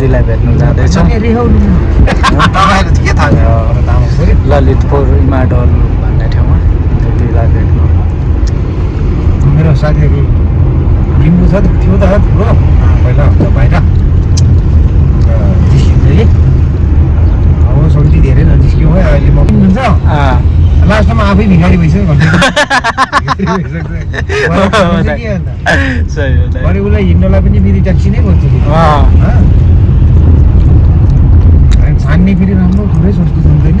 दिदीलाई भेट्नु जाँदैछौँ। ललितपुर इमाडोल भन्ने ठाउँमा दिदीलाई भेट्नु। मेरो साथीहरू लिम्बू छ थियो त ठुलो पहिला हुन्छ बाहिर निस्किन्छ कि अब सब्जी धेरै नजिस्क्यो है अहिले म पनि हुन्छ लास्टमा आफै भिखारी भइसक्यो भने उसलाई हिँड्नलाई पनि फेरि ट्याक्सी नै गर्छु छान्ने फेरि राम्रो थोरै सस्तो सुन्दैन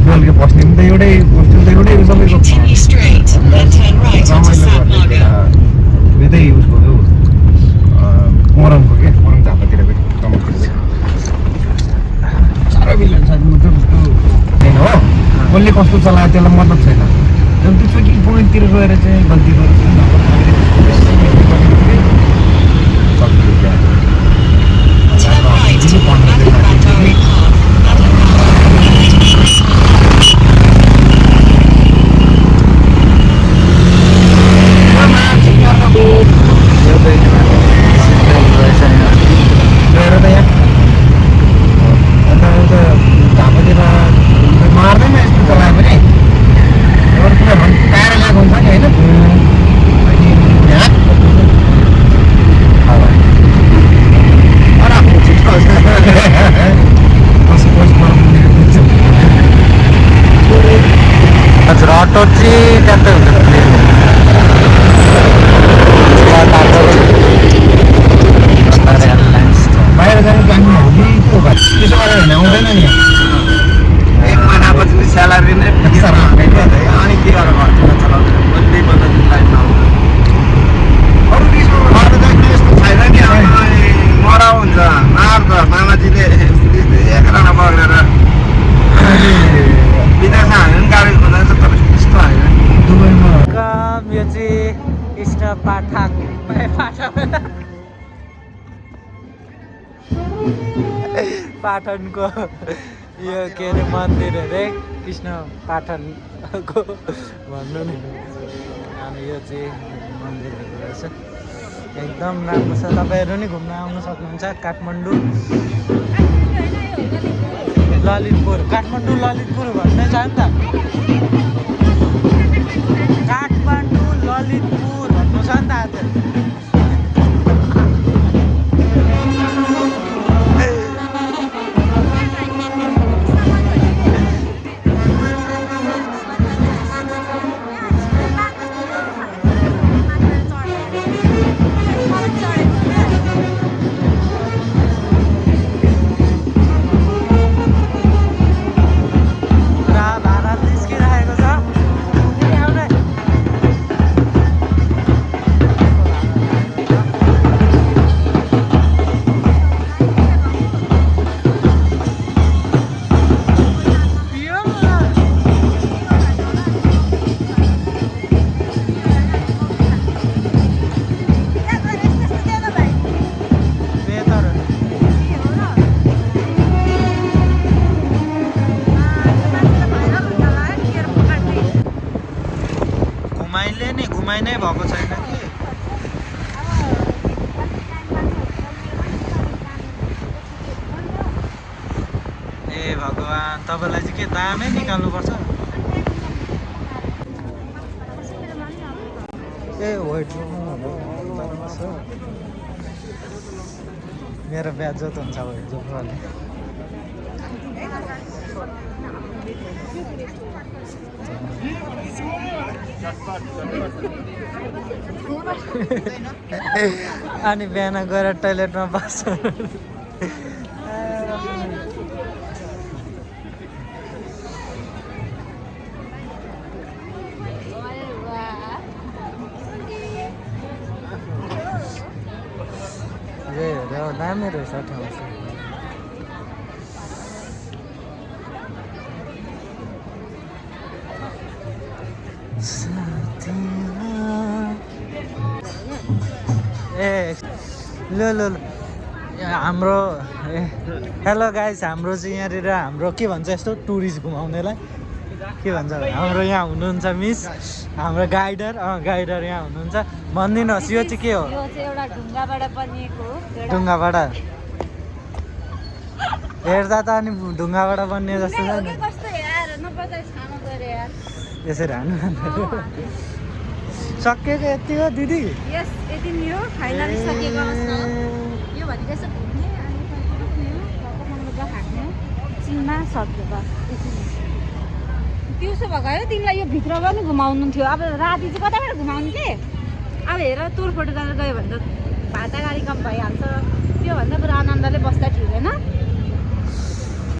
बेलुका बस्ने पनि त एउटै बस्नु त एउटै सबैको यतै उसको मोरङको क्या मोरङ झापातिर साह्रो बिल्ला मतलब छैन हो कसले कस्तो चलायो त्यसलाई मतलब छैन त्यो चेकिङ पोइन्टतिर गएर चाहिँ गल्ती गरेर ऑटो ची त्यात बाहिर जाने प्लान हो कि त्यो भयो त्यसो गरेर हिँड आउँदैन नि एक महिनापछि स्यालेरी नै अनि के गरेर अरू देशमा बाहिर जाने यस्तो छैन नि मरा हुन्छ मार्छ मामाजीले एक राना बगेर विदेशमा हामी पनि गाडी खोज्दा तर त्यस्तो होइन दुबईमा यो चाहिँ कृष्ण पाठक पाठनको यो के अरे मन्दिर अरे कृष्ण पाठनको भन्नु नि अनि यो चाहिँ मन्दिरहरू रहेछ एकदम राम्रो छ तपाईँहरू नि घुम्न आउनु सक्नुहुन्छ काठमाडौँ ललितपुर काठमाडौँ ललितपुर भन्ने छ नि त काठमाडौँ ललितपुर भन्नु छ नि त आज घुमाइ नै भएको छैन कि ए भगवान् तपाईँलाई चाहिँ के दामै निकाल्नुपर्छ ए वेट मेरो ब्याज त हुन्छ वेट जोड्नु अनि बिहान गएर टोइलेटमा बस्छ दामी रहेछ ठाउँ ए लो लो हाम्रो हेलो गाइस हाम्रो चाहिँ यहाँनिर हाम्रो के भन्छ यस्तो टुरिस्ट घुमाउनेलाई के भन्छ हाम्रो यहाँ हुनुहुन्छ मिस हाम्रो गाइडर गाइडर यहाँ हुनुहुन्छ भनिदिनुहोस् यो चाहिँ के हो यो चाहिँ एउटा ढुङ्गाबाट बनिएको हो ढुङ्गाबाट हेर्दा त अनि ढुङ्गाबाट बन्ने जस्तो छ नि कस्तो यार नपर्दा खानु पर्यो यार यसरी हान्नु सकेको यति हो दिदी यस यति नै हो फाइनली सकिएको अवस्था हो यो भनेको यसो घुम्ने अनि रोक्ने हो घरको खाने चिनमा सक्यो बस यति नै दिउँसो भएको है तिमीलाई यो भित्र पनि घुमाउनु थियो अब राति चाहिँ कताबाट घुमाउनु के अब हेर तोडफोड गरेर गयो भने त भाटा गाडी कम भइहाल्छ त्योभन्दा बरु आनन्दले बस्दा ठिक होइन